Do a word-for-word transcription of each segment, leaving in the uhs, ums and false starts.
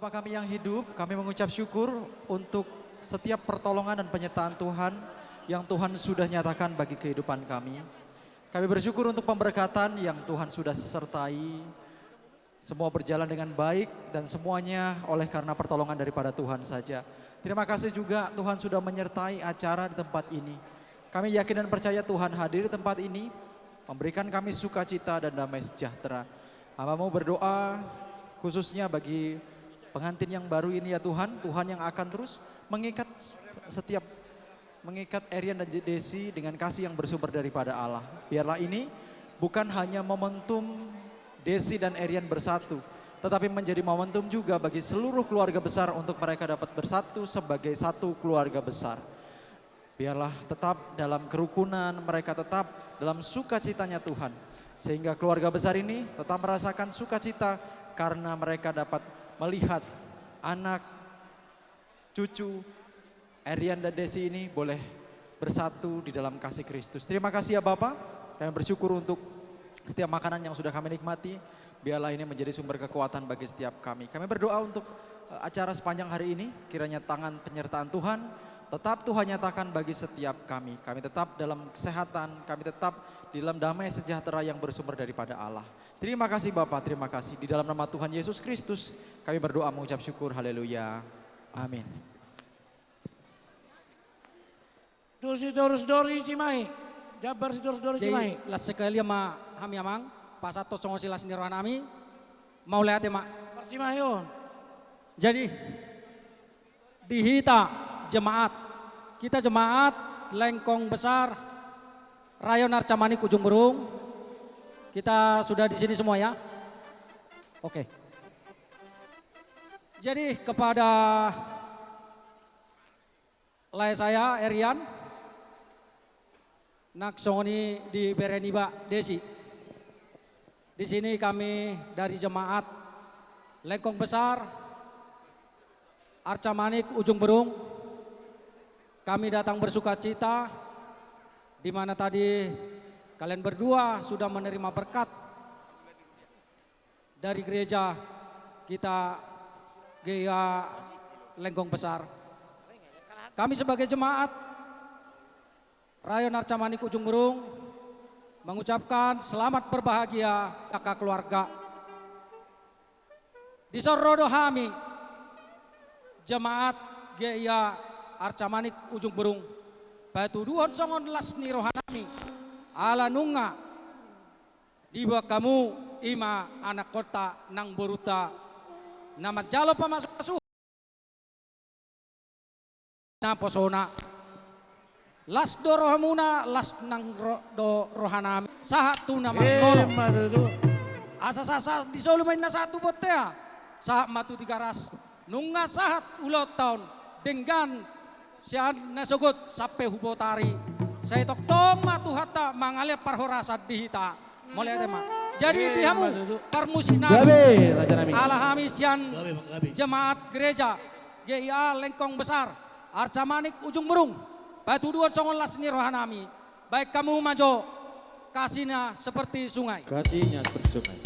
Bapa kami yang hidup, kami mengucap syukur untuk setiap pertolongan dan penyertaan Tuhan yang Tuhan sudah nyatakan bagi kehidupan kami. Kami bersyukur untuk pemberkatan yang Tuhan sudah sertai. Semua berjalan dengan baik dan semuanya oleh karena pertolongan daripada Tuhan saja. Terima kasih juga Tuhan sudah menyertai acara di tempat ini. Kami yakin dan percaya Tuhan hadir di tempat ini, memberikan kami sukacita dan damai sejahtera. Hamba-Mu berdoa khususnya bagi pengantin yang baru ini ya Tuhan, Tuhan yang akan terus mengikat setiap, mengikat Erian dan Desi dengan kasih yang bersumber daripada Allah. Biarlah ini bukan hanya momentum Desi dan Erian bersatu, tetapi menjadi momentum juga bagi seluruh keluarga besar untuk mereka dapat bersatu sebagai satu keluarga besar. Biarlah tetap dalam kerukunan, mereka tetap dalam sukacitanya Tuhan. Sehingga keluarga besar ini tetap merasakan sukacita karena mereka dapat melihat anak, cucu, Erian dan Desi ini boleh bersatu di dalam kasih Kristus. Terima kasih ya Bapa, kami bersyukur untuk setiap makanan yang sudah kami nikmati. Biarlah ini menjadi sumber kekuatan bagi setiap kami. Kami berdoa untuk, eh, acara sepanjang hari ini, kiranya tangan penyertaan Tuhan tetap Tuhan nyatakan bagi setiap kami. Kami tetap dalam kesehatan, kami tetap di dalam damai sejahtera yang bersumber daripada Allah. Terima kasih Bapa, terima kasih. Di dalam nama Tuhan Yesus Kristus, kami berdoa mengucap syukur. Haleluya. Amin. Dos ni torus dori Cimahi. Jambar si torus dori Cimahi. Jadi, las sekali ma hami amang, pasahat songon silas ni roha nami, mauliate ma. Parcimahi on. Jadi, di hita jemaat, kita jemaat Lengkong Besar Rayon Arca Manik Ujung Berung, kita sudah di sini semua ya. Oke. Jadi kepada lae saya, Erian, nang songon i di bere niba, Desi. Di sini kami dari jemaat Lengkong Besar Arca Manik Ujung Berung, kami datang bersukacita, di mana tadi kalian berdua sudah menerima berkat dari gereja kita G I A Lengkong Besar. Kami sebagai jemaat Rayon Arca Manik Ujung Berung mengucapkan selamat berbahagia, angka keluarga. Dison ro do hami jemaat G I A Arca Manik Ujung Berung, patuduhon songon las ni roha nami, ala nunga diboan hamu i ma anakkonta nang borunta na manjalo pamasumasu naposona. Las do rohamuna, las nang ro-, do roha nami, sahat tu na marnono. Ima tutu. Asa sahat-sahat di solu ma inna sahat tu bontea, sahat ma tu Tigaras. Nunga sahat ulaonta on, denggan sian na sogot sampe hu botari. Sai tongtong ma Tuhanta mangalean parhorasan di hita. Mauliate ma. Jadi di hamu parmusik nami, ala hami sian jemaat gereja G I A Lengkong Besar Arca Manik Ujung Berung, patuduhon songon las ni roha nami. Baen hamu ma jo kasihna seperti sungai. Kasihnya seperti sungai.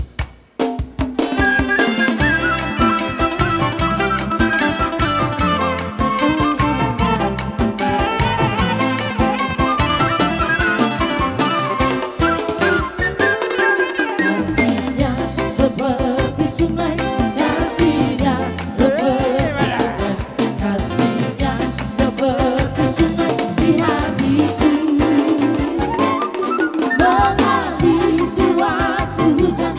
Kasihnya seperti sungai, kasihnya seperti sungai. Kasihnya seperti sungai di hatiku, mengalir di waktu hujan,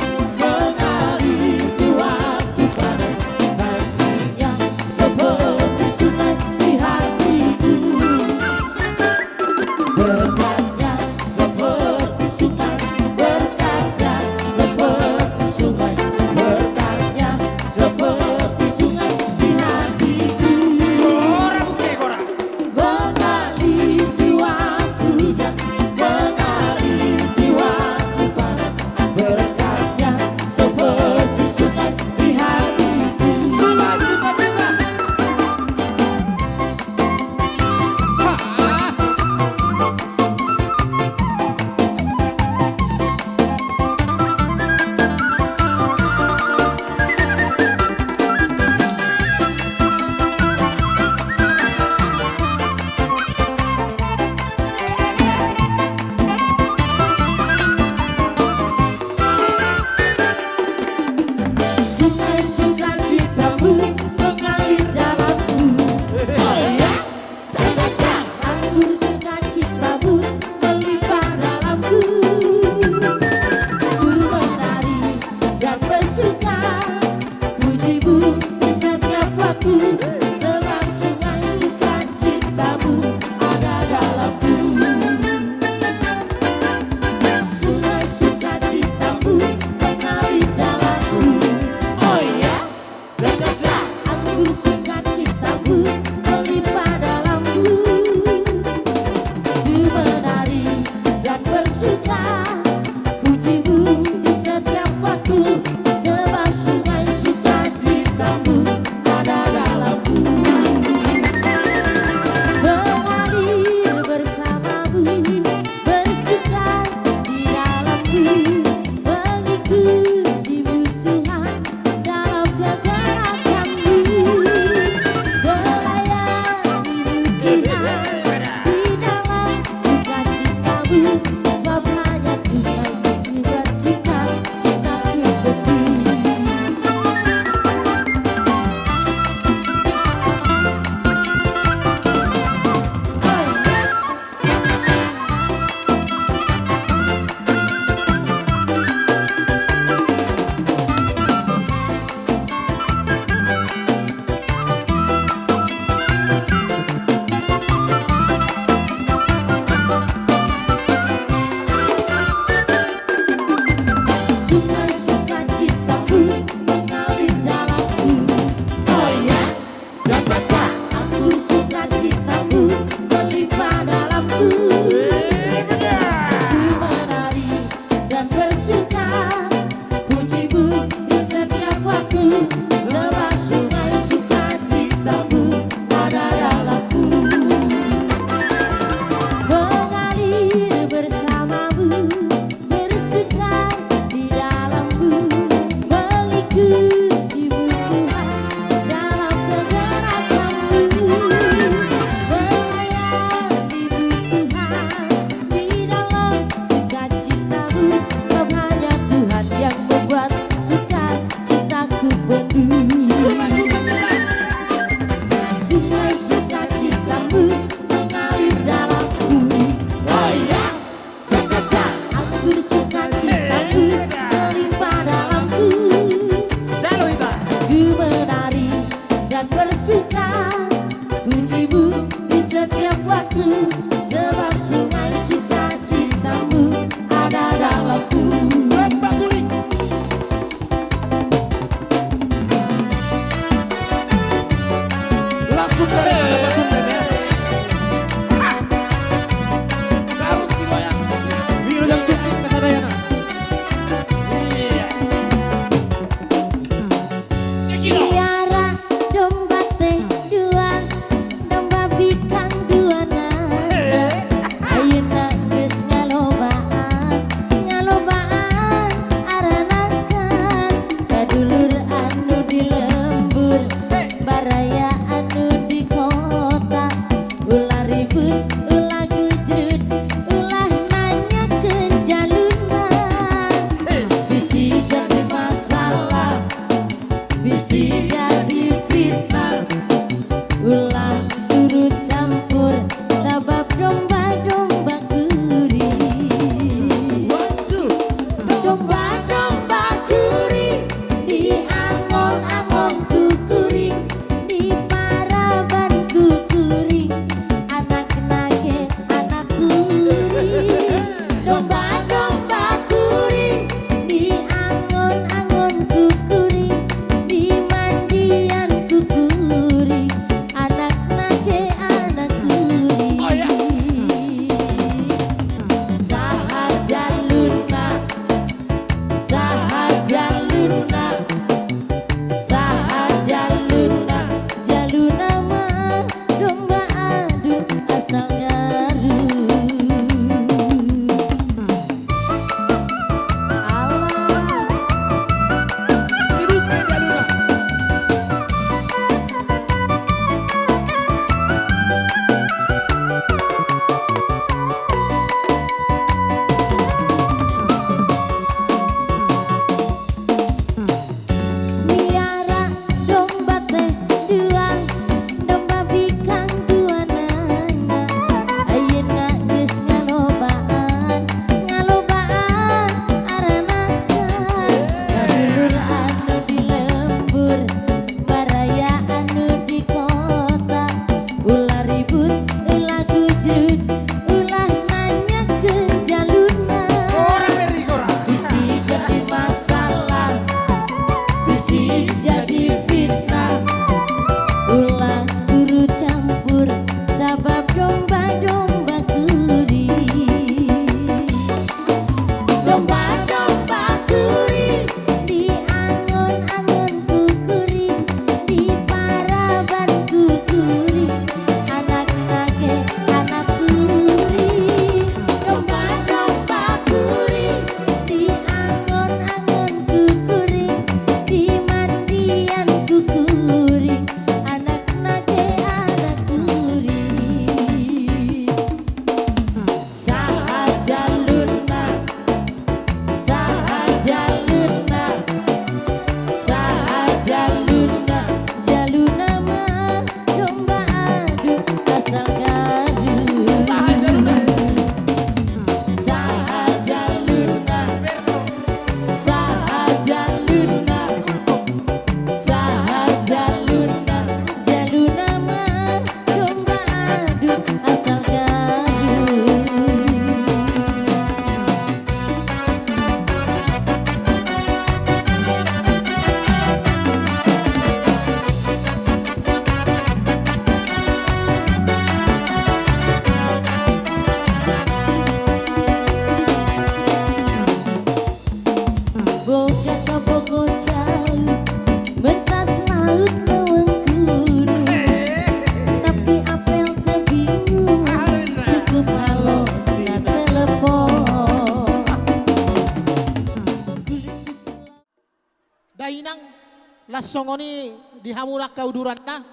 Songon i di hamu angka uduranna,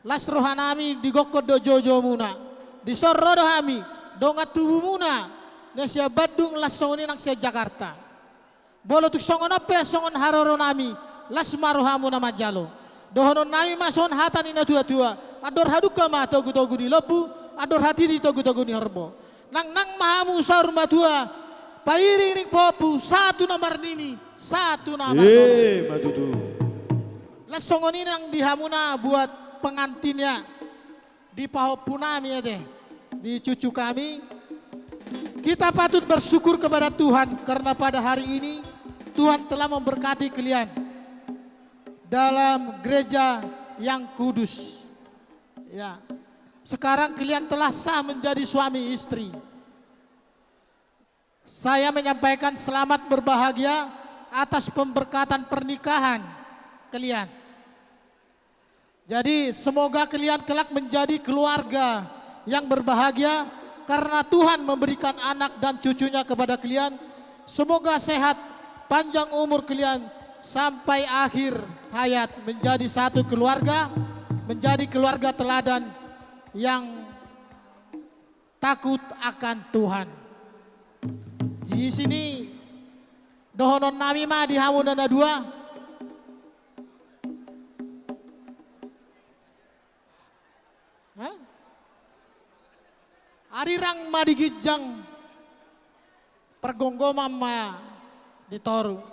las rohanami di gokhon dohot joujou muna. Dison ro do hami, dongan tubu muna na sian Bandung, las songon i nang sian Jakarta. Molo tung songon on pe songon haroronami, las ma rohamuna manjalo. Dohononnami ma songon hata ni natuatua: Andor hadungka ma togutogu ni lombu, andor hatiti togutogu ni horbo. Nangnang ma hamu saur matua, pairingiring pahompu, sahat tu na marnini, sahat tu na marnono. Emma tutu. Las songon i nang di hamuna buat pengantin, ya, di pahompunami, ate, di cucu kami. Kita patut bersyukur kepada Tuhan karena pada hari ini Tuhan telah memberkati kalian dalam gereja yang kudus. Ya. Sekarang kalian telah sah menjadi suami istri. Saya menyampaikan selamat berbahagia atas pemberkatan pernikahan kalian. Jadi, semoga kalian kelak menjadi keluarga yang berbahagia karena Tuhan memberikan anak dan cucunya kepada kalian. Semoga sehat, panjang umur kalian sampai akhir hayat, menjadi satu keluarga, menjadi keluarga teladan yang takut akan Tuhan. Di sini dohononnami ma di hamuna na dua. Hah? Arirang ma di ginjang, pargomgoman ma di toru.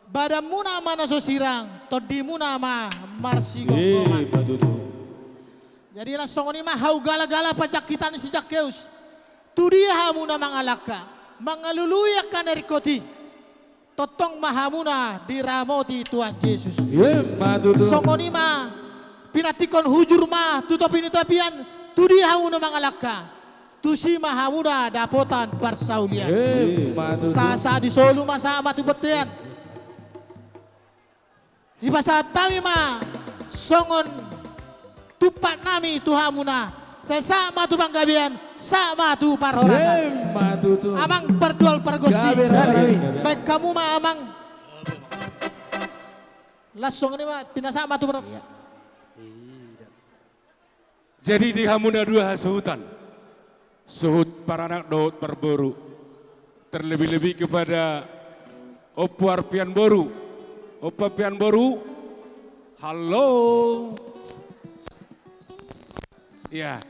Badanmuna ma na so sirang, tondimuna ma marsigomgoman. Emma tutu. Jadi, las songon i ma hau galagala panjangkitan ni si Zakkeus. Tu dia hamuna mangalangka, mangalului angka na ringkot i, tongtong ma hamuna diramoti Tuhan Jesus. Emma tutu. Songon i ma pinantikhon hujur ma tu topi ni tapian, tu dia hamuna mangalangka, tusi ma hamuna dapotan parsaulian. Emma tutu. Sahat-sahat ni solu ma, sahat ma tu bontean. Dipasahat hami ma songon tumpaknami tu hamuna. Sai sahat ma tu panggabean, sahat ma tu parhorasan. Emma tutu. Amang pardual pargonsi. Gabe rami. Baen hamu ma, amang. Las songon i ma, pinasahat ma tu par- Iya. Jadi di hamu na dua hasuhuton, suhut paranak dohot parboru, terlebih-lebih kepada Ompu Arpian boru. Ompu Arpian boru, halo. Ya,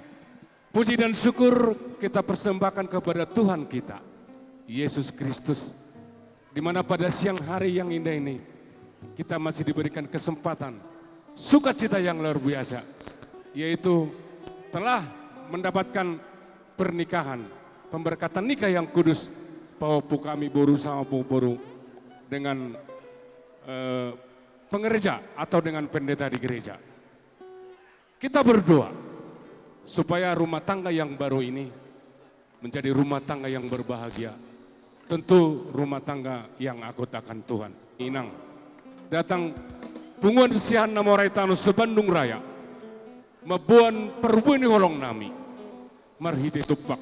puji dan syukur kita persembahkan kepada Tuhan kita, Yesus Kristus. Di mana pada siang hari yang indah ini, kita masih diberikan kesempatan, sukacita yang luar biasa, yaitu telah mendapatkan pernikahan, pemberkatan nikah yang kudus, pahompu kami boru sama ompu boru dengan, eh, pengerja atau dengan pendeta di gereja. Kita berdoa supaya rumah tangga yang baru ini menjadi rumah tangga yang berbahagia. Tentu rumah tangga yang takut akan Tuhan. Inang, datang punguan siahaan na mora i tano se-Bandung Raya, mamboan parbue ni holongnami marhite tumpak.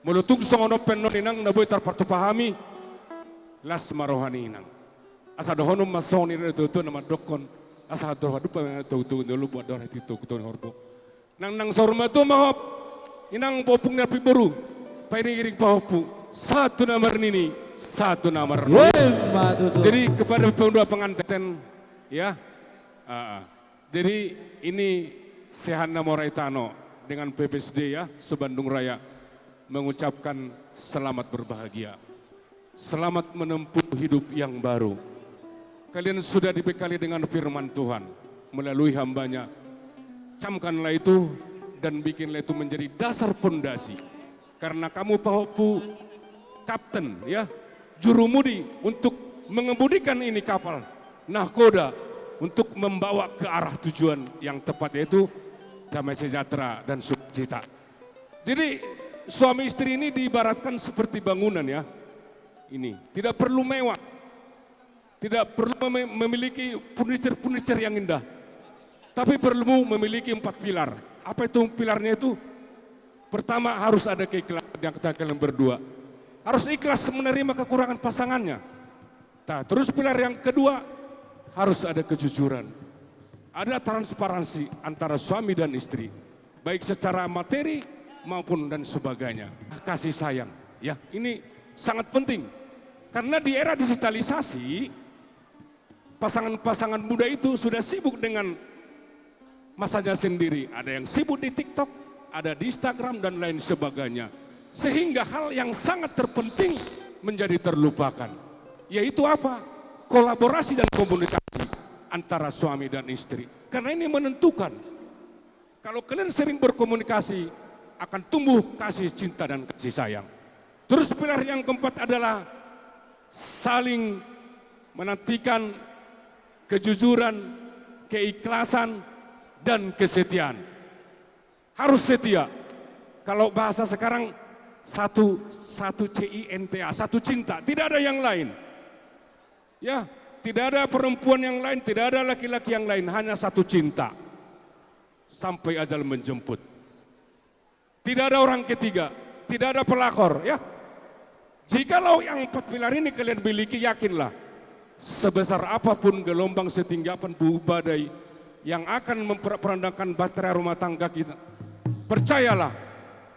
Molo tung songon on pe annon, inang, na boi tarpatupa hami, las ma roha ni inang. Asa dohonon ma songon i do tutu na mandokkon, asa andor hadungka ma togutogu ni lombu, andor hatiti togutogu ni horbo. Nangnang saur matua ma, hop, inang, pahompu ni Arpian boru, pairingiring pahompu, sahat tu na marnini, sahat tu na marnono. Emma tutu. Jadi kepada pendua pengantin, ya, ah, ah. Jadi ini siahaan na mora i tano dengan P P S D, ya, se-Bandung Raya mengucapkan selamat berbahagia. Selamat menempuh hidup yang baru. Kalian sudah dibekali dengan firman Tuhan melalui hambanya. Camkanlah itu dan bikinlah itu menjadi dasar pondasi. Karena kamu pahompu kapten, ya, jurumudi untuk mengemudikan ini kapal nahkoda untuk membawa ke arah tujuan yang tepat, yaitu damai sejahtera dan sukacita. Jadi, suami istri ini diibaratkan seperti bangunan, ya. Ini tidak perlu mewah. Tidak perlu mem-, memiliki furniture-furniture yang indah. Tapi perlu memiliki empat pilar. Apa itu pilarnya itu? Pertama, harus ada keikhlasan di antara kalian berdua. Harus ikhlas menerima kekurangan pasangannya. Nah, terus pilar yang kedua, harus ada kejujuran. Ada transparansi antara suami dan istri, baik secara materi maupun dan sebagainya. Kasih sayang, ya, ini sangat penting. Karena di era digitalisasi, pasangan-pasangan muda itu sudah sibuk dengan masanya sendiri. Ada yang sibuk di TikTok, ada di Instagram, dan lain sebagainya. Sehingga hal yang sangat terpenting menjadi terlupakan. Yaitu apa? Kolaborasi dan komunikasi antara suami dan istri. Karena ini menentukan. Kalau kalian sering berkomunikasi, akan tumbuh kasih cinta dan kasih sayang. Terus pilar yang keempat adalah saling menantikan kejujuran, keikhlasan, dan kesetiaan. Harus setia. Kalau bahasa sekarang, satu, satu C I N T A, satu cinta. Tidak ada yang lain. Ya, tidak ada perempuan yang lain, tidak ada laki-laki yang lain, hanya satu cinta. Sampai ajal menjemput. Tidak ada orang ketiga, tidak ada pelakor, ya. Jikalau yang empat pilar ini kalian miliki, yakinlah, sebesar apapun gelombang, setinggi apapun badai yang akan memporak-porandangkan bahtera rumah tangga kita, percayalah,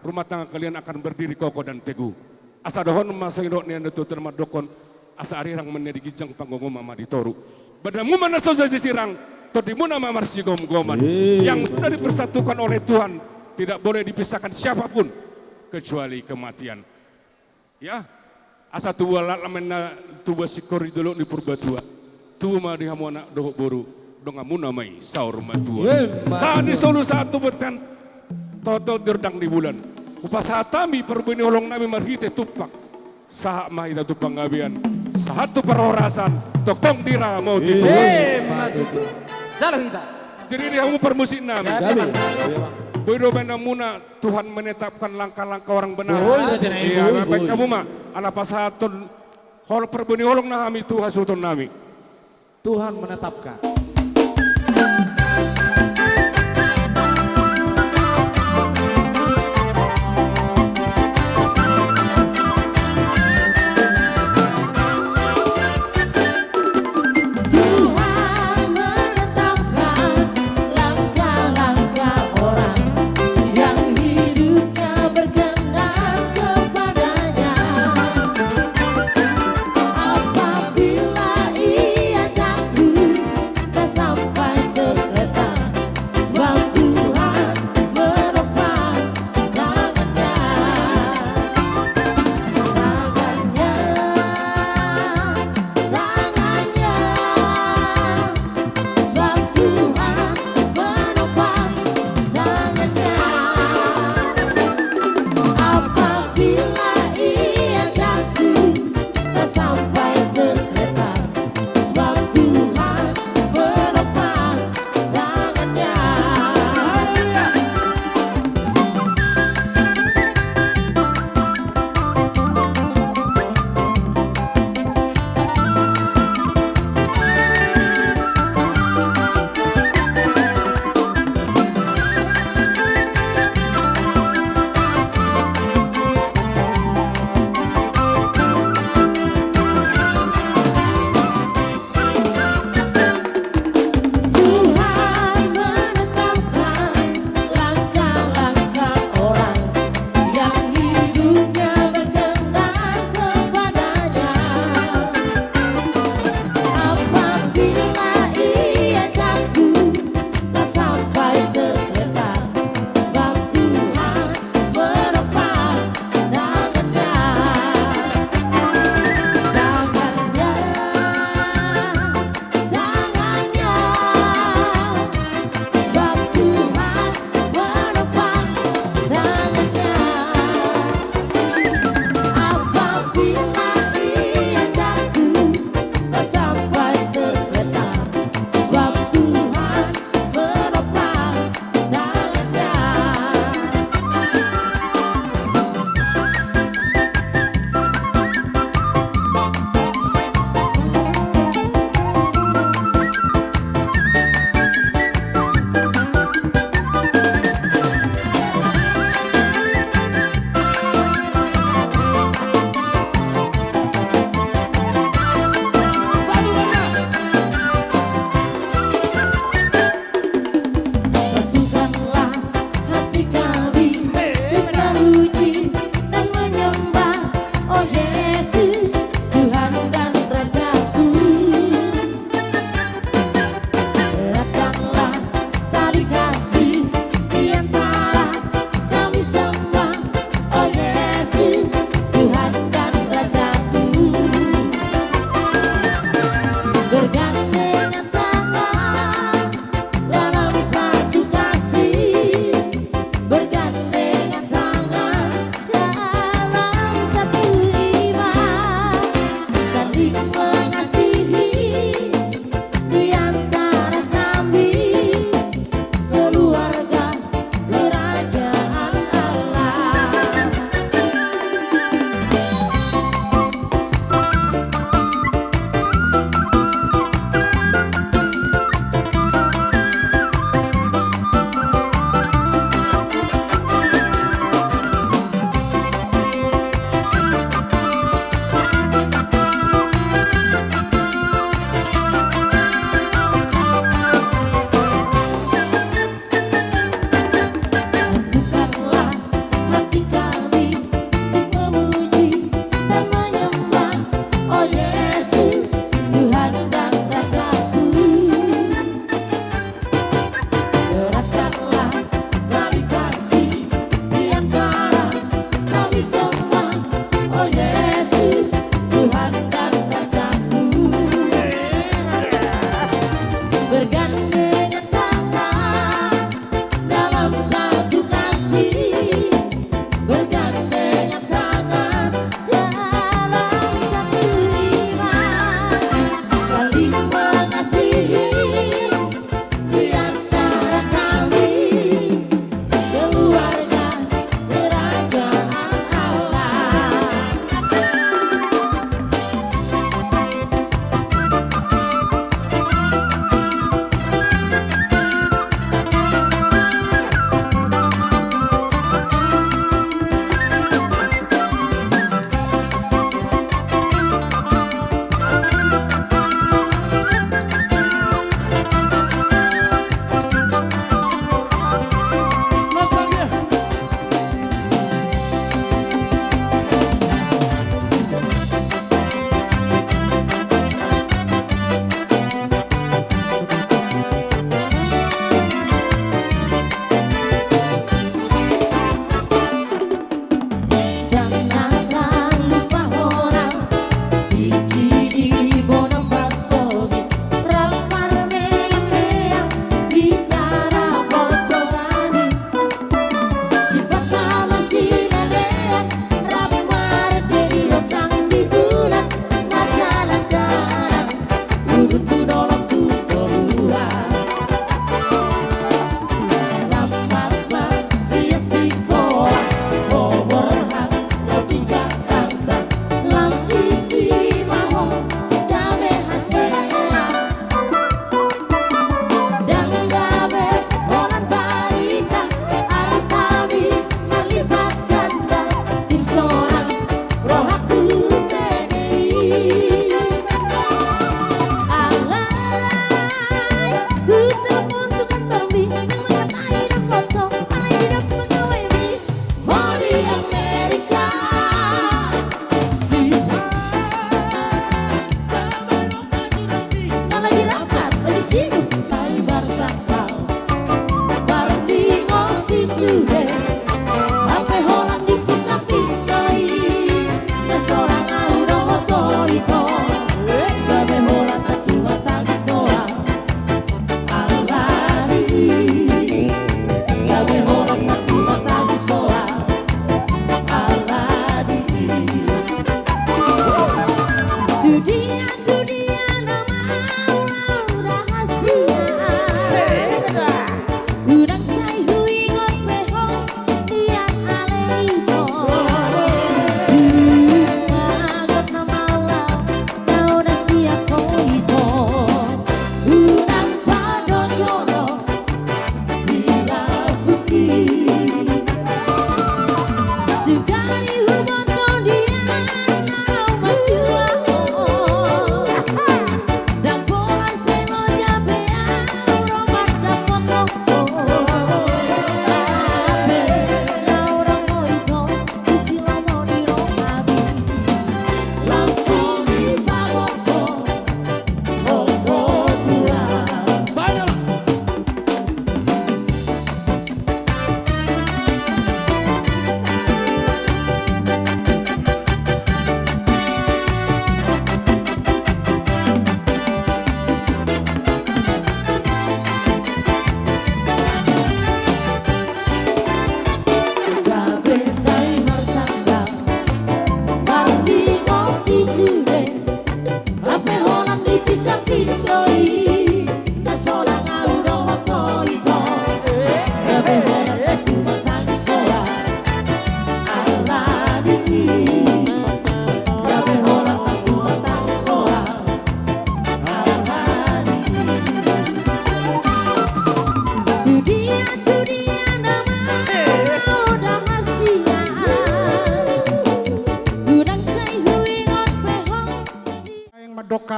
rumah tangga kalian akan berdiri kokoh dan teguh. Asa dohonon ma songon nidok ni natuatua mandokhon, asa arirang ma di ginjang, panggomgoman ma di toru. Badanmu ma na so jadi sirang, tondimuna ma marsigomgoman. Iya. Yang sudah dipersatukan oleh Tuhan tidak boleh dipisahkan siapapun kecuali kematian. Ya, asa tubu alatna ma inna tubu singkor di dolok ni Purbatua. Tubu ma di hamu anak dohot boru, donganmuna ma i saur matua. Emma tutu. Sahat ni solu sahat tu bontean, toto di rondang ni bulan. Hupasahat hami parbue ni holong nami marhite tumpak. Sahat ma hita tu panggabean, sahat tu parhorasan, tongtong diramoti Tuhan. Emma tutu. Jalo hita. Jadi di hamu parmusik nami. Gabe. Gabe. Boi do baenonmuna, Tuhan menetapkan langkah-langkah orang benar. Boi, raja nami. Iya, boi, boi. Baen hamu ma, ala pasahathon hol-, parbue ni holong nami tu hasuhuton nami. Tuhan menetapkan. Tuhan menetapkan langkah-langkah orang yang hidupnya berkenan kepada-Nya. Apabila ia jatuh,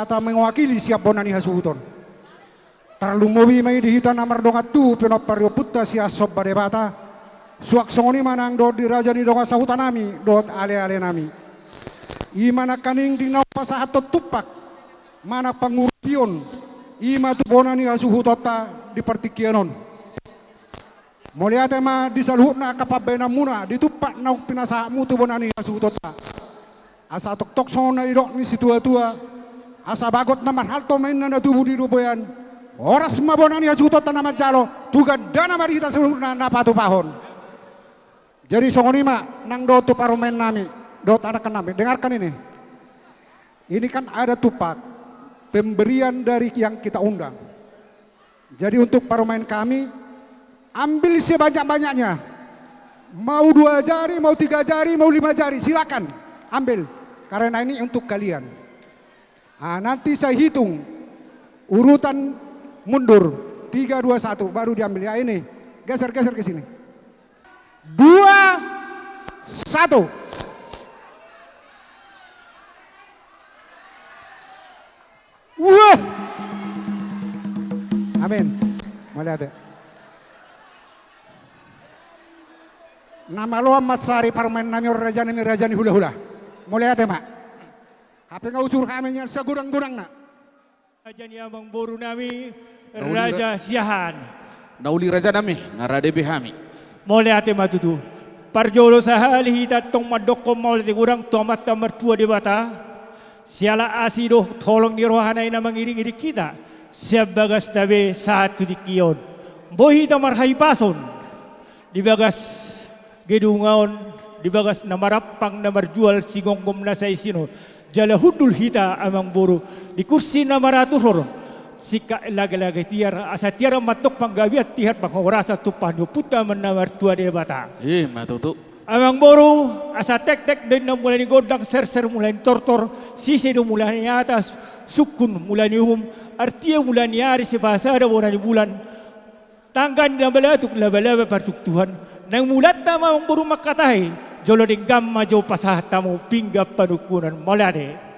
hata mewakili sian bona ni hasuhuton. Tarlumobi ma i di hita na mardongan tubu pinompar ni ompunta sian somba Debata. Suang songon i ma nang dohot di raja ni dongan sahutanami dohot alealenami. I ma nangkaning di na pasahathon tumpak manang pangurupion, i ma tu bona ni hasuhutonta di partingkian on. Mauliate ma di saluhutna angka pambahenanmuna di tumpak naung pinasahatmu tu bona ni hasuhutonta. Asa tongtong songon na nidok ni situatua, asa bagot na marhalto ma inna na tubu di robean. Horas ma bona ni hasuhutonta na manjalo, tu gandana ma di hita saluhutna na patupahon. Jadi songon i ma nang dohot tu parumaennami dohot anakkonnami, dengarkan ini. Ini kan ada tumpak pemberian dari yang kita undang. Jadi untuk parumaen kami, ambil sebanyak-banyaknya. Mau dua jari, mau tiga jari, mau lima jari, silakan ambil. Karena ini untuk kalian. Ah, nanti saya hitung urutan mundur, tiga, dua, satu, baru diambil. Ya, ini, geser-geser ke sini. Dua, satu. Wah. Amin. Mauliate. Na maloan mansari parumaennami on, rajanami, raja ni hulahula. Mauliate ma. Hape nga usur hami nian sagodang-godangna. Raja ni amangborunami, na uli ra-, Raja Siahaan. Na uli rajanami, nga rade be hami. Mauliate ma tutu. Parjolo sahali hita tong mandokkon mauliate godang tu Amanta Martua Debata. Siala asi dohot holong ni rohana i na mangiring-iring hita sian bagasta be sahat tu tingki on. Boi hita marhahipason di bagas gedung on, di bagas na marampang na marjual sigomgom na saisin on. Jala hundul hita amangboru di kursi na maratur on. Singkat lage-lage tiar, asa tiar ma antong panggabean, tiar panghorasan, tumpah ni ompunta Amanta Martua Debata. I ma tutu. Amangboru, asa tektek do inna mula ni gondang, serser mula ni tortor, sise do mula ni atas, sungkun mula ni uhum, artia mula ni ari, sipasada bona ni bulan. Tangga ni na balatuk, labalaba partuktuhan. Naeng mulanta ma amangboru mangkatai, jolo denggan ma jo pasahat hamu pinggan panungkunan. Mauliate.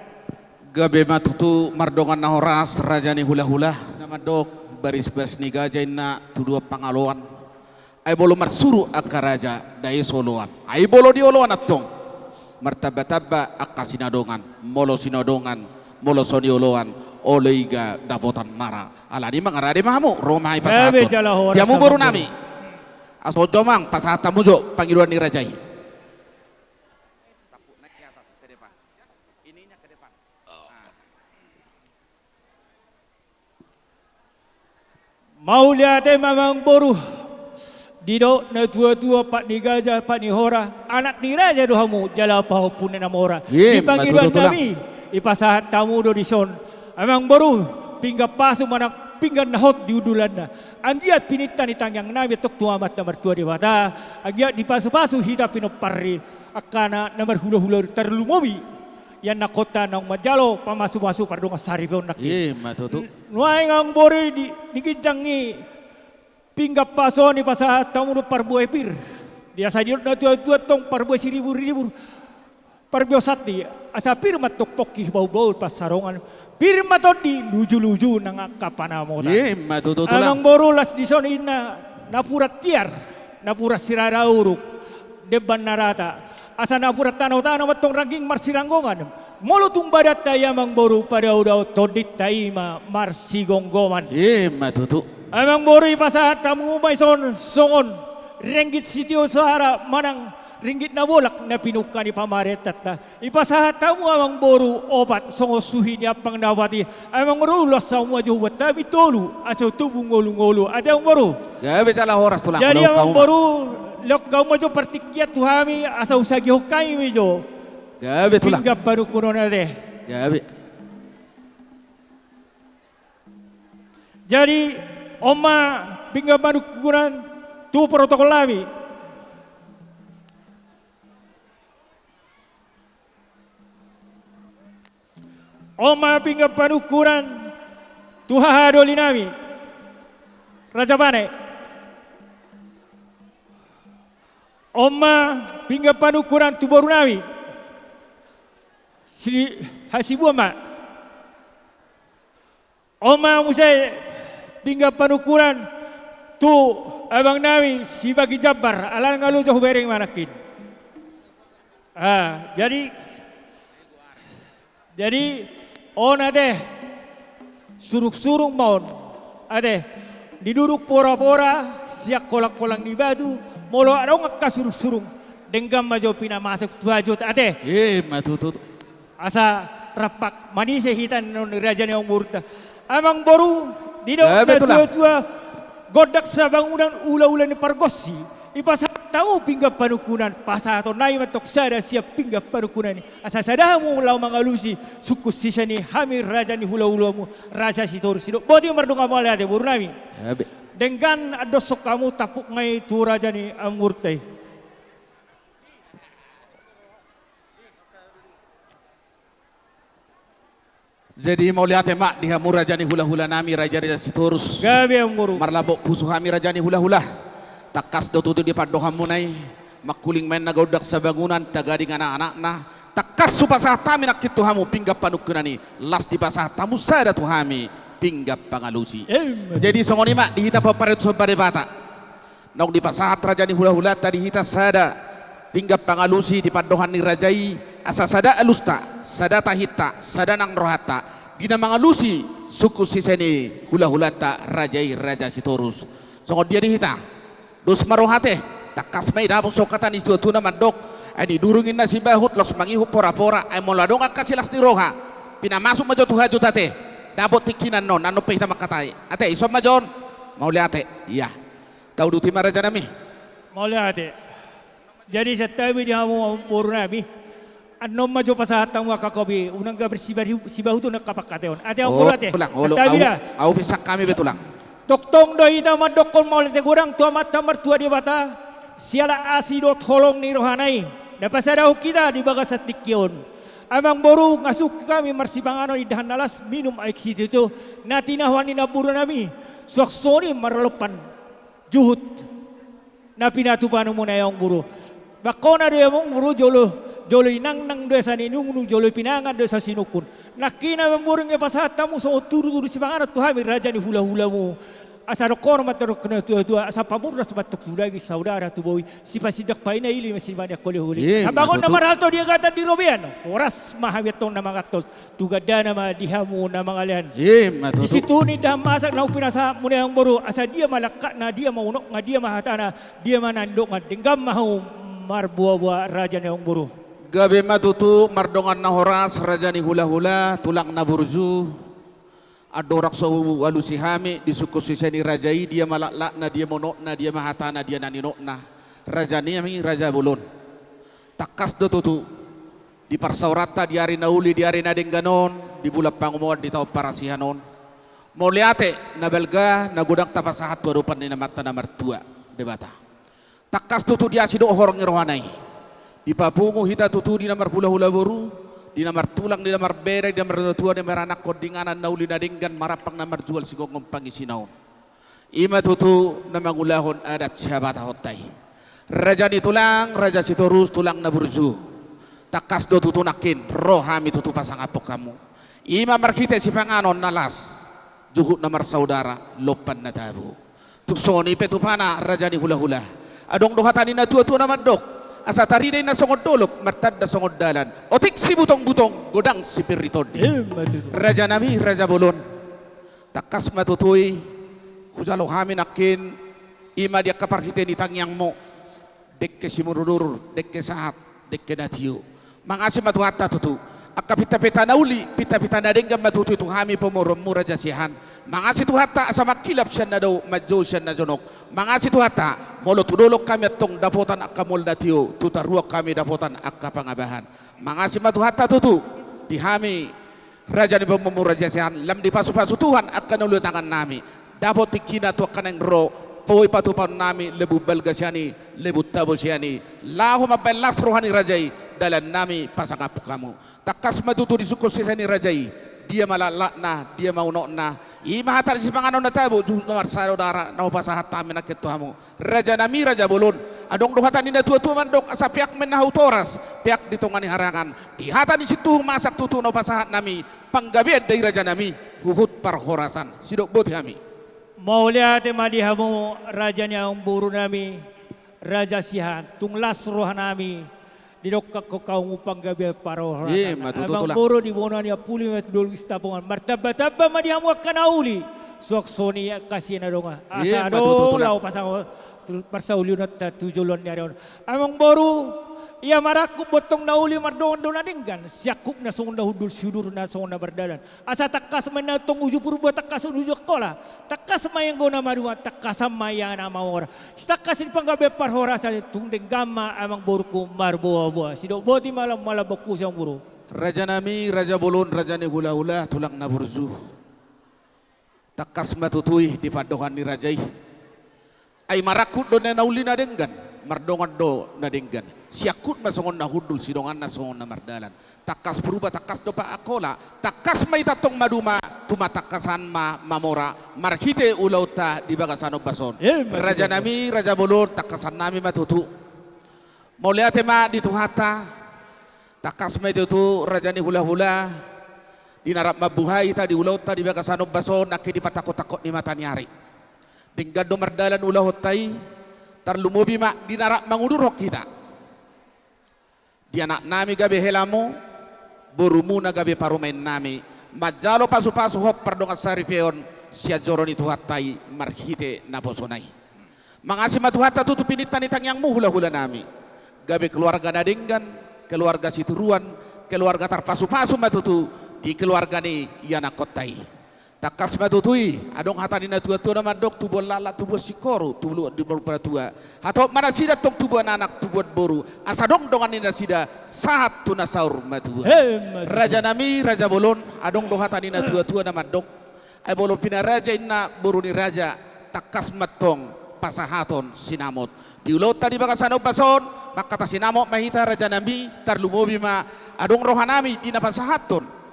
Gabe ma tutu mardongan na horas, raja ni hulahula. Na mandok, baris-baris ni gaja inna tuduhan pangaloan. Ai molo marsuru angka raja, dai so oloan. Ai molo di oloan antong, martamba-tamba angka sinadongan. Molo sinadongan, molo so nioloan, olo iga dapotan mara. Alani i ma nga rade ma hamu, ro ma i pasahathon. Gabe jala horas. Di hamu borunami. Asa on jo amang, pasahat hamu jo pangidoan ni raja i. Mauliate ma amangboru. Didok na tua-tua, pat ni gaja, pat ni hora, anak ni raja do hamu, jala pahompu ni na mora. I ma tutu, tulang. Di pangidoannami, ipasahat hamu do dison. Amangboru, pinggan pasu manang pinggan na hot di undulanna. Anggiat pininta ni tangiangnami antong tu Amanta Martua Debata. Anggiat dipasu-pasu hita pinompar ni angka na marhulahula, tarlumobi ianakhonta naung manjalo pamasu-masu pardongan saripeon nangkin. I ma tutu. Nuaeng amangboru di, di ginjang ni pinggan pasu on ipasahat hamu do parbue pir. Di asa didok na tua-tua antong parbue siribur-ribur. Parbue santi, asa pir ma antong pongki, bahul-bahul pansalongan. Pir ma tondi, luju-luju nang angka panamotan. I ma tutu, tulang. Amangboru, las dison inna napuran tiar, napuran sirara uruk, demban na rata. Asa napuran tano-tano ma antong rangging marsiranggongan. Molo tung badanta i amangboru, padao-dao tondinta i ma marsigomgoman. I ma tutu. Amangboru, ipasahat hamu ma dison songon ringgit sitio soara manang ringgit na bolak na pinungka ni pamarentanta. Ipasahat hamu amangboru opat songon suhi ni ampang na opat i. Amangboru, las hamu ma jo hubuat hami tolu asa tubu ngolu-ngolu. Ate amangboru. Gabe jala horas, tulang. Jadi amangboru, lehon hamu ma jo partingkian tu hami asa husagihon hami jo. Gabe, tulang. Pinggan panungkunan, ate. Gabe. Jadi on ma pinggan panungkunan tu protokolnami. On ma pinggan panungkunan tu hahadolinami, Raja Bane. On ma pinggan panungkunan tu borunami. Si, hasibuan ma. On ma muse pinggan panungkunan tu abang nami si Bagi Jambar, ala nga luju hubereng ma nangkin. Ah, jadi, jadi on ate, surung-surung ma on ate, didurung pora-pora sian kolang-kolang ni batu, molo adong angka surung-surung, denggan ma jo pinamasuk tu hajut ate. Ima tutu. Asa rampak manise hita ninna on raja ni amangborunta. Amangboru, didok na tua-tua, gondang sabangunan, ula-ula ni pargonsi, dipasahat hamu pinggan panungkunan, pasahaton nami ma antong sada sian pinggan panungkunan i, asa sada hamu laho mangalusi sungkun sise ni hami raja ni hula-hulamu, raja Sitorus. Sidok boti ma, mardongan mauliate boru nami. Denggan andoshon hamu, tampuk ma i tu raja ni amangborunta i. Jadi mauliate ma di hamu raja ni hula-hula nami, raja-raja Sitorus. Gabe amangboru. Marlambok pusu hami raja ni hula-hula. Tangkas do tutu di pandohanmuna i, mangkuling ma inna gondang sabangunan, tagading anak-anakna. Tangkas hupasahat hami nangkin tu hamu pinggan panungkunan i, laos dipasahat hamu sada tu hami pinggan pangalusi. Jadi songon i ma di hita pomparan tu somba Debata. Naung dipasahat raja ni hula-hulanta di hita sada pinggan pangalusi di pandohan ni raja i, asa sada alusta, sada tahinta, sada nang rohanta di na mangalusi sungkun sise ni hula-hulanta raja i, raja Sitorus. Songon dia di hita? Dos ma roha ate. Tangkas ma i dapot songon hata ni situa-tua na mandok: Ai nidurung inna sibahut, laos mangihut pora-pora. Ai molo adong angka silas ni roha, pinamasuk ma jo tu hajut ate. Dapot tingki na annon, annon pe hita mangkatai ate. Ison ma jo on. Mauliate. Ia. Tauduti ma raja nami. Mauliate. Jadi santabi di hamu boru nami. Annon ma jo pasahat hamu angka kopi, unang gabe sibahu-, sibahut unang angka pangkataion. Ate amangboru ate. Santabi da. Au pe sangkami be tulang. Tongtong do hita mandokkon mauliate godang tu Amanta Martua Debata, siala asi dohot holong ni rohana i, na pasadahon hita di bagasan tingki on. Amangboru, nga sungkun hami marsipanganon indahan na las, minum aek sitio-tio, na tinahuan ni namboru nami, suang songon i marlompan juhut na pinatupa muna i amangboru. Bangkona do i amangboru, jolo, jolo inangnang do asa ninungnung, jolo pinangan do asa sinungkun. Nangkin amangboru, nga pasahat hamu songon tudu-tudu sipanganon tu hami raja ni hula-hulamu. Asa dokkon ma antong tu na tua-tua, asa pamurnas ma antong tu daging, saudara tu bohi, sipasindak painaili ma simaneang holi-holi. Sambangon na marhalto di agatan di robean, horas ma hami antong na manganhon, tu gandana ma di hamu na mangalean. Ima tutu. Disi tu ninna indahan masak naung pinasahatmuna i amangboru, asa dia ma langkatna, dia ma unokna, dia ma hatana, dia ma na nidokna, denggan ma hamu marboa-boa raja ni amangboru. Gabe ma tutu, mardongan na horas raja ni hula-hula, tulang na burju. Andorang so hualusi hami di sungkun sise ni raja i, dia ma laklakna, dia ma unokna, dia ma hatana, dia na nidokna, raja nami, raja bolon. Tangkas do tutu, di parsaoranta di ari na uli, di ari na denggan on, di bulan pangumoan, di taon parasihan on, mauliate na balga na godang tapasahat tu adopan ni Amanta na martua Debata. Tangkas tutu diasi dohot holong ni rohana i. Dipapungu hita tutu di na marhula-hula boru, di na martulang, di na marbere, di na martua-tua, di na maranakhon, di inganan na uli na denggan marampang na marjual sigomgom pangisina on. Ima tutu na mangulahon adat sihabatahonta i. Raja ni tulang, raja Sitorus, tulang na burju. Tangkas do tutu nangkin ro hami tutu pasangaphon hamu. Ima marhite sipanganon na las, juhut na marsaudara, lompan na tabo. Tung songon i pe tupana raja ni hula-hula. Adong do hata ni na tua-tua na mandok: Asa tarida inna songon dolok, martanda songon dalan. Otik sibutong-butong, godang sipir ni tondi. Ima tutu. Raja nami, raja bolon. Tangkas ma tutu i, hujalo hami nangkin, ima di angka parhite ni tangiangmu, dengke simudur-udur, dengke sahat, dengke na tio. Mangasi ma Tuhanta tutu. Angka pinta-pinta na uli, pinta-pinta na denggan ma tutu i tu hami pamoruonmu raja siahaan. Mangasi Tuhanta asa mangkilap sian na dao, manjou sian na jonok. Mangasi Tuhanta, molo tu dolok hami antong dapotan angka mual na tio, tu toruan hami dapotan angka pangabahan. Mangasi ma Tuhanta tutu, di hami raja ni pamoruonmu raja siahaan, lam dipasu-pasu Tuhan angka na uli tangan nami. Dapot tingkina tu angka naeng ro, boi patupaon nami lebur balga sian i, lebur tabo sian i. Laho mambahen las roha ni raja i, dalan nami pasangaphon hamu. Tangkas ma tutu di sungkun sise ni raja i, dia ma laklakna, dia ma unokna. Ima hata ni sipanganon na tabo, juhut na marsaudara, na hupasahat hami nangkin tu hamu. Raja nami, raja bolon, Adong do hata ni na tua-tua mandok, asa peak ma inna hau toras, peak di tonga ni harangan. Di hata ni sintuhu masak tutu na hupasahat nami panggabean da i raja nami, huhut parhorasan. Sidok boti hami. Mauliate ma di hamu raja ni amangboru nami, Raja Siahaan, tung las roha nami, didok hamu panggabean parhorasan. Ima tutu, Tulang. Amangboru di bona ni Ampuli ma tu dolok Sitapongan. Martamba-tamba ma di hamu angka na uli. Suang songon i angka sian na dongan. Asa adong laho pasahat parsauliononta tu joloan ni ari on. Amangboru, ia marangkup do antong na uli mardongan do na denggan. Siangkup na songon na hundul, siudur na songon na mardalan. Asa tangkas ma inna antong uju Purba, tangkas uju Angkola, tangkas ma i anggo na maduma, tangkasan ma i angka na mamora. Sitangkas ni panggabean parhorasan, tung denggan ma amangborungku marboa-boa. Sidok boti ma lam-, ma lambokku, amangboru. Raja nami, raja bolon, raja ni hula-hula, tulang na burju. Tangkas ma tutu i di pandohan ni raja i. Ai marangkup do na uli na denggan, mardongan do na denggan. Siangkup ma songon na hundul, sidongan na songon na mardalan. Tangkas Purba, tangkas dompak Angkola. Tangkas ma hita antong maduma, tumangkasna ma mamora marhite ulaonta di bagasan ombas on. Ima tutu. Raja nami, raja bolon, tangkasan nami ma tutu. Mauliate ma di Tuhanta. Tangkas ma i tutu raja ni hula-hula. Di na rap mambuhai hita di ulaonta di bagasan ombas on, nangkin di patangkot-tangkot ni mata ni ari. Denggan do mardalan ulaonta i, tarlumobi ma di na rap mangudurhon hita. Di anak nami gabe helamu, borumuna gabe parumaen nami. Manjalo pasu-pasu hot pardongan saripeon sian joro ni Tuhanta i marhite naposona i. Mangasi ma Tuhanta tutu pininta ni tangiangmu hula-hula nami. Gabe keluarga na denggan, keluarga sitiruan, keluarga tarpasu-pasu ma tutu di keluarga ni ianakkonta i. Tangkas ma tutu i, adong hata ni na tua-tua na mandok, tubuan laklak, tubuan singkoru, tubuan di boru na tua. Hatop ma nasida antong tubuan anak, tubuan boru, asa adong dongan ni nasida, sahat tu na saur matua. Ima tutu. Raja nami, raja bolon, adong do hata ni na tua-tua na mandok. Ai molo pinaraja inna boru ni raja, tangkas ma antong pasahaton sinamot. Di ulaonta di bagasan ombas on, mangkatai sinamot ma hita raja nami, tarlumobi ma adong roha nami di na pasahathon.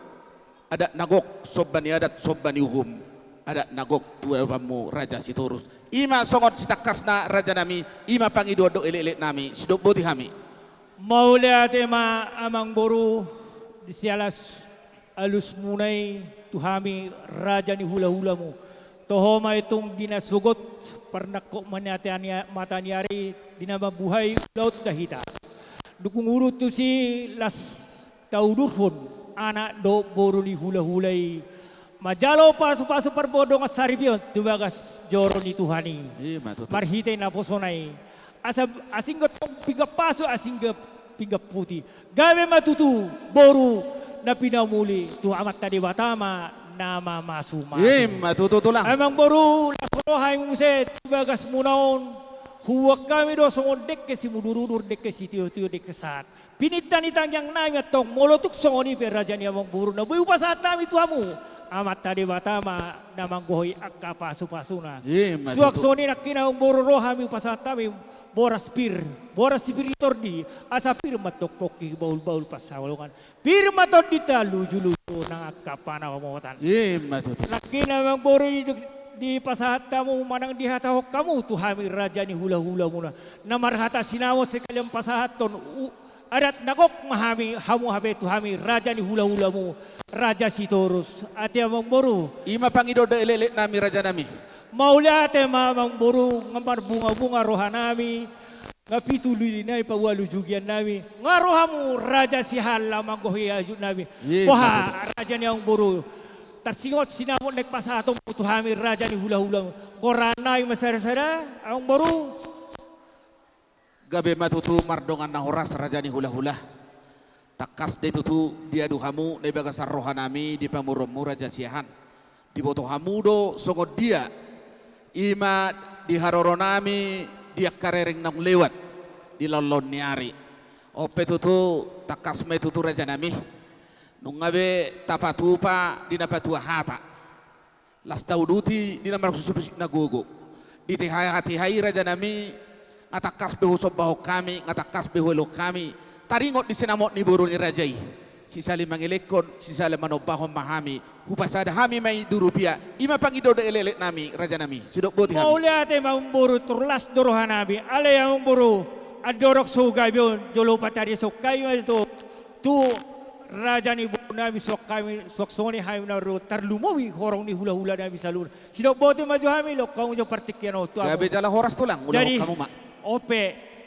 Adat na gok, somba ni adat, somba ni uhum. Adat na gok tu adopanmu Raja Sitorus. Ima songon sitangkasna raja nami, ima pangidoan dohot elek-elek nami, sidok boti hami. Mauliate ma amangboru, di sialas alusmuna i tu hami raja ni hula-hulamu. Toho ma i tung di na sogot, parnangkok ma ni mata ni ari, di na mambuhai ulaonta hita. Dung hundul tusi las taudurhon anak dohot boru ni hula-hula i. Manjalo pasu-pasu pardongan saripeon tu bagas joro ni Tuhan i. Ima tutu. Marhite naposona i. Asa asing gotong pinggan pasu, asing gotong pinggan puti. Gabe ma tutu boru na pinamuli tu Amanta Debata ma na mamasu-masu. Ima tutu, Tulang. Amangboru, las roha hami muse tu bagasmuna on. Huboan hami do songon dengke simudur-udur, dengke sitio-tio, dengke sahat. Pininta ni tangiang nami antong, molo tung songon i pe raja ni amangboru na boi hupasahat hami tu hamu, Amanta Debata ma na manggohi angka pasu-pasuna. Ima tutu. Suang songon i nangkin amangboru, ro hami hupasahat hami boras pir, boras sipir ni tondi, asa pir ma antong pongki bahul-bahul pansalongan. Pir ma tondinta luju-luju nang angka panamotan. Ima tutu. Nangkin amangboru di, dipasahat hamu manang dihatahon hamu tu hami raja ni hula-hulamuna. Na marhata sinamot sekalian pasahathon u-, adat na gok ma hami, hamu hape tu hami raja ni hula-hulamu, Raja Sitorus. Ate amangboru. Ima pangidoan dohot elek-elek nami raja nami. Mauliate ma amangboru, nga marbunga-bunga roha nami, nga pitu lili nami paualu jugian nami, nga rohamu Raja Siahaan laho manggohi ajuk nami. Ima tutu. Boha raja ni amangboru. Tarsingot sinamot naeng pasahatonmu tu hami raja ni hula-hulamu. Goran nami ma sada-sada amangboru. Gabe ma tutu mardongan na horas raja ni hula-hula. Tangkas do i tutu diadu hamu na di bagasan roha nami di pamoruonmu Raja Siahaan. Diboto hamu do songon dia. Ima di haroro nami di angka rereng naung lewat di laon-laon ni ari. On pe tutu tangkas ma i tutu raja nami. Nunga be tapatupa di na patua hata. Las tauduti di na marsusupi na gogo. Di tiha-tiha i raja nami, nga tangkas be husombahon hami, nga tangkas be huelek hami. Taringot di sinamot ni boru ni raja i. sisali mangelekhon, sisali manombahon ma hami. Hupasada hami ma i dua rupia. I ma pangido ni elek-elek nami, raja nami. Sidok boti hami. Mauliate ma amangboru, tung las do roha nami. Alai amangboru, andorang so gabe on, jolo patariashon hami ma tu, tu raja ni boru nami, suang hami, suang songon i hami na ro, tarlumobi horong ni hula-hula nami saluhutna. Sidok boti ma jo hami, lohot hamu jo partingkian on tu hamu. Gabe jala horas tulang, ulaon hamu ma. Jadi, on pe,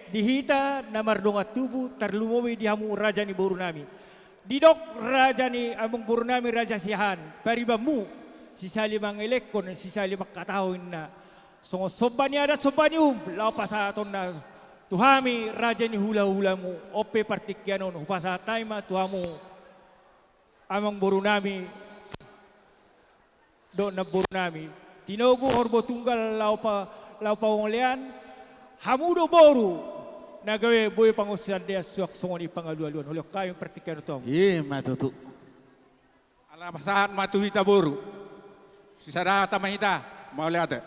di hita na mardongan tubu, tarlumobi di hamu raja ni boru nami. Didok raja ni amangboru nami Raja Siahaan, paribanmu, sisali mangelekhon, sisali manghatahon inna. Songon somba ni adat, somba ni uhum, laho pasahatonna tu hami raja ni hula-hulamu, on pe partingkian on, hupasahat hami ma tu hamu amangboru nami, dohot namboru nami. Tinogu horbo tunggal laho pa, laho pangolean, hamu do boru, na gabe boi pangunsandean suang songon i pangalualuan. Ulaon hami partingkian on tu hamu. I ma tutu. Ala pasahat ma tu hita boru. Sisada hata ma hita, mauliate.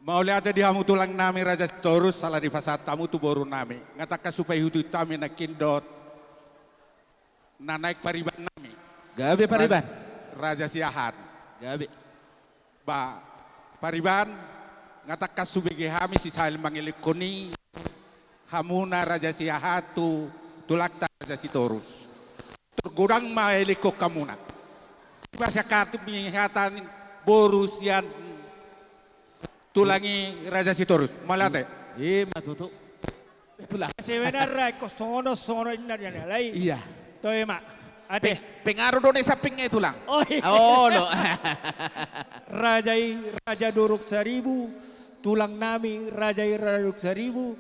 Mauliate di hamu tulang nami Raja Sitorus, ala dipasahat hamu tu boru nami. Nga tangkas hupaihut-ihut hami nangkin dohot na naeng pariban nami. Gabe pariban. Ra-, Raja Siahaan. Gabe. Ba, pariban, nga tangkas hubege hami sisali mangelekhon i, hamuna Raja Siahaan tu tulangta Raja Sitorus. Tor godang ma elekhon hamuna. Iba sian hata ni boru sian tulang i Raja Sitorus. Mauliate. I ma tutu. Tulang. Sebenarna ingkon songon on, songon on inna dia, alai. Iya. Toe ma. Ate. Pe-, pengaruh do na i sampingna i tulang. Oh, iya. Olo. Raja i Raja Dorong Saribu, tulang nami Raja i Raja Dorong Saribu,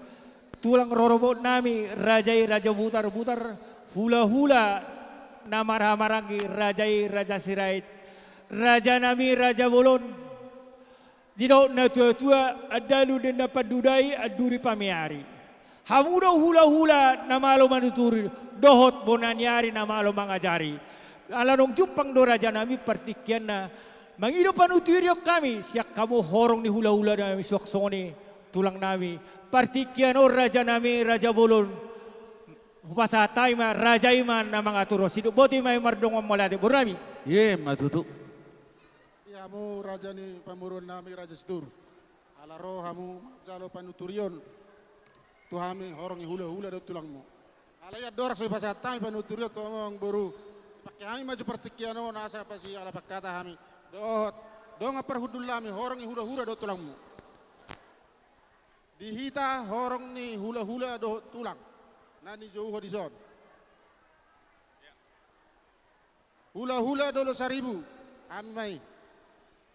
tulang rorobot nami Raja i Raja Butarbutar, hula-hula na marhahamaranggi Raja i Raja Sirait, raja nami Raja Bolon. Didok na tua-tua, andalu ninna pandudai, anduri pamiari. Hamu do hula-hula na malo manuturi, dohot bona ni ari na malo mangajari. Ala naung jumpang do raja nami partingkianna, mangido panuturion hami, sian hamu horong ni hula-hula nami suang songon i tulang nami. Partingkian on raja nami, Raja Bolon. Hupasahat hami ma, raja i ma na mangatur on. Sidok boti ma i mardongan mauliate, boru nami. I ma tutu. Di hamu raja ni pamoruon nami Raja Sitorus. Ala ro hamu manjalo panuturion tu hami horong ni hula-hula dohot tulangmu. Alai andorang so dipasahat hami panuturion tu hamu amangboru, dipangke hami ma jo partingkian on asa pasiala panghata hami dohot dongan parhundul nami horong ni hula-hula dohot tulangmu. Di hita horong ni hula-hula dohot tulang na nijouhon dison. Hula-hula Dolok Saribu, hami ma i.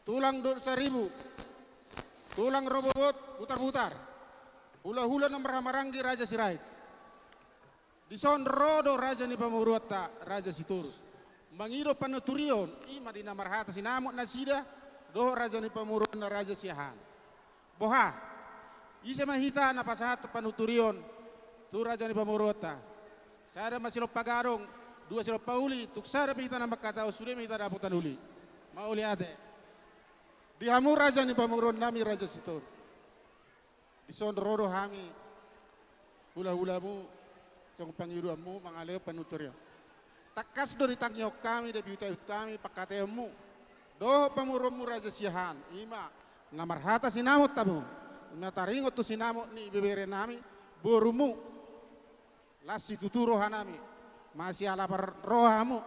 Tulang Dolok Saribu, tulang rorobot Butarbutar, hula-hula na marhahamaranggi Raja Sirait. Dison ro do raja ni pamoruonta Raja Sitorus mangido panuturion, i ma di na marhata sinamot nasida dohot raja ni pamoruonna Raja Siahaan. Boha, ise ma hita na pasahathon panuturion tu raja ni pamoruonta? Sada ma silompa gadong, dua silompa uli, tung sada pe hita na manghatahon, sude ma hita dapotan uli. Mauliate. Di hamu raja ni pamoruon nami Raja Sitorus. Dison ro do hami hula-hulamu, songon pangidoanmu mangalehon panuturion. Tangkas do ditangihon hami, dipaihut-ihut hami pangkataionmu dohot pamoruonmu Raja Siahaan, i ma na marhata sinamot hamu, i ma taringot tu sinamot ni ibebere nami, borumu. Las situtu roha nami, masiala parroha hamu,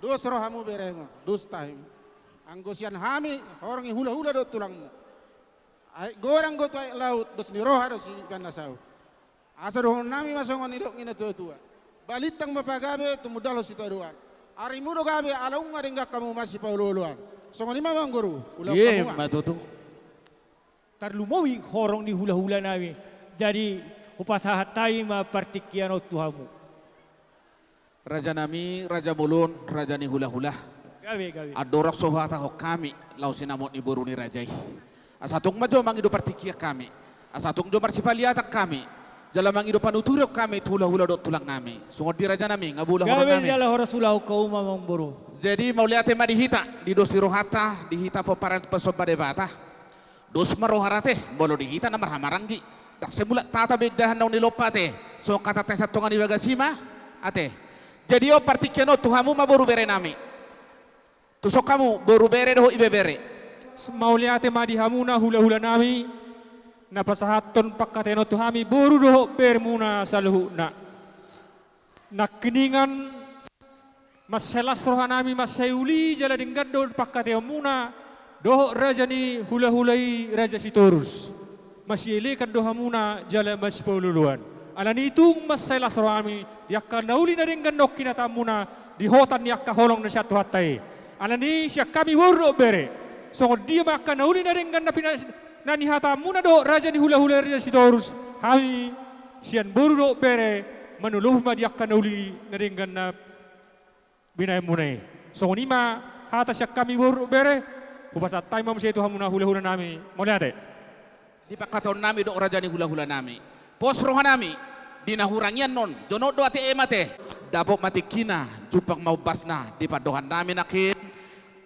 dos rohamu beremu, dos tahimu. Anggo sian hami horong ni hula-hula dohot tulangmu, aek godang do tu aek laut, dos ni roha do sibaen na saut. Asa dohonon nami ma songon nidok ni na tua-tua: Balintang ma pagabe, tumundalhon sitadoan. Arimu do gabe, ala nunga denggan hamu masipaolo-oloan. Songon i ma amangboru, ulaon hamu ma. I ma tutu. Tarlumobi horong ni hula-hula nami. Jadi, hupasahat hami ma partingkian on tu hamu. Raja nami, Raja Bolon, raja ni hula-hula. Gabe, gabe. Andorang so huhatahon hami laho sinamot ni boru ni raja i, asa tung ma jo mangido partingkian hami, asa tung jo marsipaliatan hami, jala mangido panuturion hami tu hula-hula dohot tulang nami. Songon i raja nami, nga boha ulaon nami? Gabe jala horas ulaon hamu ma amangboru. Jadi mauliate ma di hita, di dos ni rohanta, di hita pomparan pasomba Debata. Dos ma roha ra ate, molo di hita na marhahamaranggi. Ndang sai mulak hata be indahan naung nilompa ate. Songon hata tesan tonga ni bagas i ma. Ate. Jadi on partingkian on tu hamu ma boru bere nami. Tuson hamu boru bere dohot ibebere. Mauliate ma di hamuna hulahula nami, na pasahathon pangkataion on tu hami boru dohot beremuna saluhutna. Nangkiningan mansai las roha nami, mansai uli jala denggan do pangkataionmuna dohot raja ni hulahula i, Raja Sitorus. Masielekan do hamuna jala masipaolooloan. Alani i tung mansai las roha nami di angka na uli na denggan nangkin hataonmuna di hotan ni angka holong na sian Tuhanta i. Alani i sian hami boru dohot bere, songon dia ma angka na uli na denggan na pina-, na nihataonmuna dohot raja ni hulahula i, Raja Sitorus, hami sian boru dohot bere manolopi ma di angka na uli na denggan na binahenmuna i. Songon i ma hata sian hami boru dohot bere. Hupasahat hami ma muse tu hamuna hulahula nami. Mauliate. Di pangkataion nami dohot raja ni hulahula nami, pos roha nami di na hurang i annon, jonok do ate i ma ate. Dapot ma tingkina, jumpang ma ombasna, di pandohan nami nangkin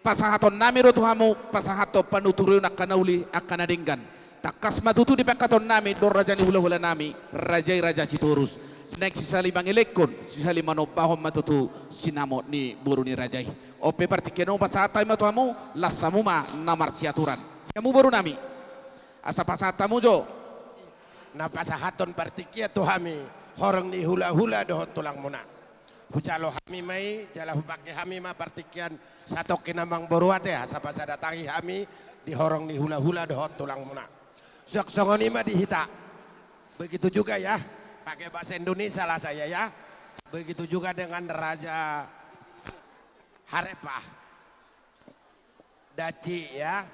pasahaton nami do tu hamu pasahathon panuturion angka na uli, angka na denggan. Tangkas ma tutu di pangkataion nami dohot raja ni hulahula nami, raja i Raja Sitorus, naeng sisali mangelekhon, sisali manombahon ma tutu sinamot ni boru ni raja i. On pe partingkian on pasahat hami ma tu hamu, las hamu ma na marsiaturan. Hamu boru nami, asa pasahat hamu jo. Na pasahathon partingkian tu hami horong ni hulahula dohot tulangmuna. Hujalo hami ma i, jala hupangke hami ma partingkian satongkin amang boru ate, asa pasadatangi hami di horong ni hulahula dohot tulangmuna. Suang songon i ma di hita. Begitu juga ya, pakai bahasa Indonesia lah saya ya. Begitu juga dengan Raja Harepa. Daci ya.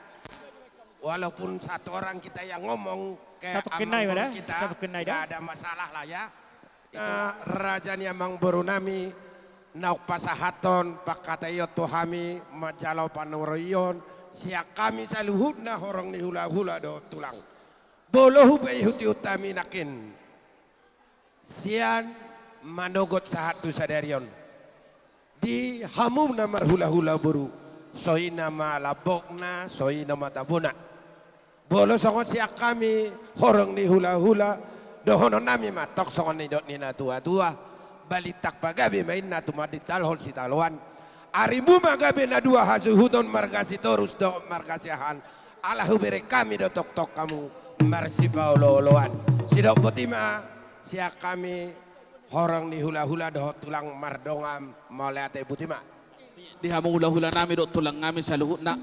Walaupun satu orang kita yang ngomong ke amang boru kita, nggak ada masalah lah ya. Eh, raja ni amang boru nami, naung pasahathon pangkataion tu hami manjalo panuturion sian hami saluhutna horong ni hulahula dohot tulang. Molo hupaihutihut hami nangkin sian manogot sahat tu sadari on, di hamu na marhulahula boru, songon i ma lambokna, songon i ma tabona. Molo songon sian hami horong ni hulahula, dohonon nami ma tong songon nidok ni natuatua: Balintang pagabe ma inna, tumandangkon sitadoan. Arimu ma gabe na dua hasuhuton, marga Sitorus dohot marga Siahaan. Ala hubereng hami do tongtong hamu marsipaolooloan. Sidok boti ma sian hami horong ni hulahula dohot tulang mardongan mauliate, boti ma. Di hamu hulahula nami dohot tulang nami saluhutna.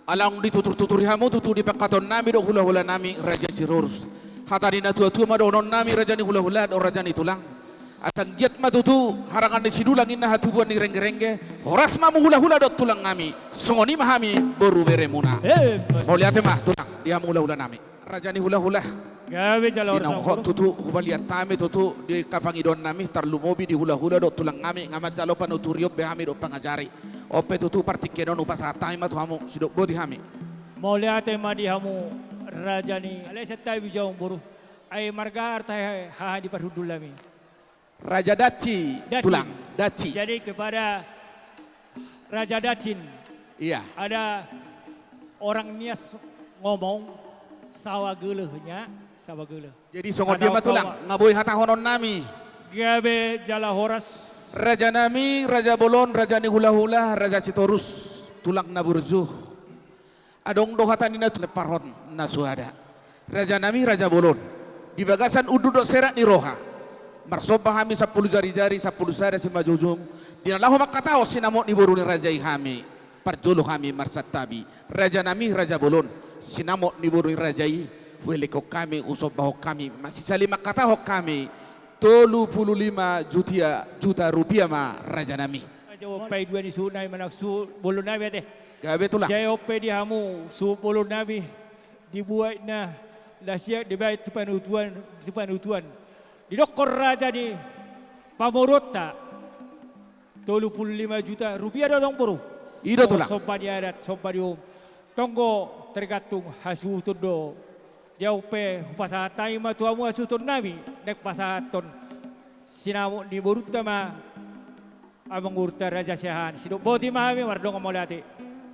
Ala naung dituturtuturi hamu tutu di pangkataion nami dohot hulahula nami Raja Sitorus. Hata ni natuatua ma dohonon nami, raja ni hulahula dohot raja ni tulang. Asa anggiat ma tutu harangan ni sidulang inna hatubuan ni renggerengge. Horas ma hamu hulahula dohot tulang nami. Songon i ma hami boru beremuna. Eh, mauliate ma tulang di hamu hulahula nami. Raja ni hulahula. Gabe jala horas. Di na hot tutu hupaliat hami tutu di angka pangidoan nami, tarlumobi di hulahula dohot tulang nami, nga manjalo panuturion be hami dohot pangajari. On pe tutu partingkian on hupasahat hami ma tu hamu, sidok boti hami. Mauliate ma di hamu raja ni, alai sian tabi jo amang boru. Ai marga aha arta haha di parhundul nami? Raja Daci, Daci. Tulang, Daci. Jadi kepada Raja Dacin. Iya. Ada orang Nias ngomong, sawa gelehnya, sawa geleh. Jadi songon dia ma tulang, nga boi hatahonon nami. Gabe jala horas. Raja nami, raja bolon, raja ni hulahula, Raja Sitorus, tulang na burju. Adong do hata ni natuatua, parhon na suada. Raja nami, raja bolon, di bagasan unduk dohot serak ni roha, marsomba hami sampulu jarijari, sampulu sada simanjujung, di na laho mangkatahon sinamot ni boru ni raja i hami. Parjolo hami marsantabi. Raja nami, raja bolon, sinamot ni boru ni raja i huelekhon hami, husombahon hami, masisali mangkatahon hami tolu pulu lima jutia, juta rupiah ma, raja nami. Ajo paidua ni suhut nami manang suhut bolon nami ate. Gabe tulang. Jai on pe di hamu suhut bolon nami, dibuat na lasiak dibaen tu panutuan, tu panutuan. Didokkon raja ni pamoruonta tolu pulu lima juta rupiah do tong boru. I do tulang. Somba ni adat, somba ni uhum. Tonggo tergantung hasuhuton do. Di ahu pe hupasahat hami ma tu hamu hasuhuton nami, naeng pasahathon sinamot ni borunta ma amangborunta Raja Siahaan. Sidok boti ma hami, mardongan mauliate.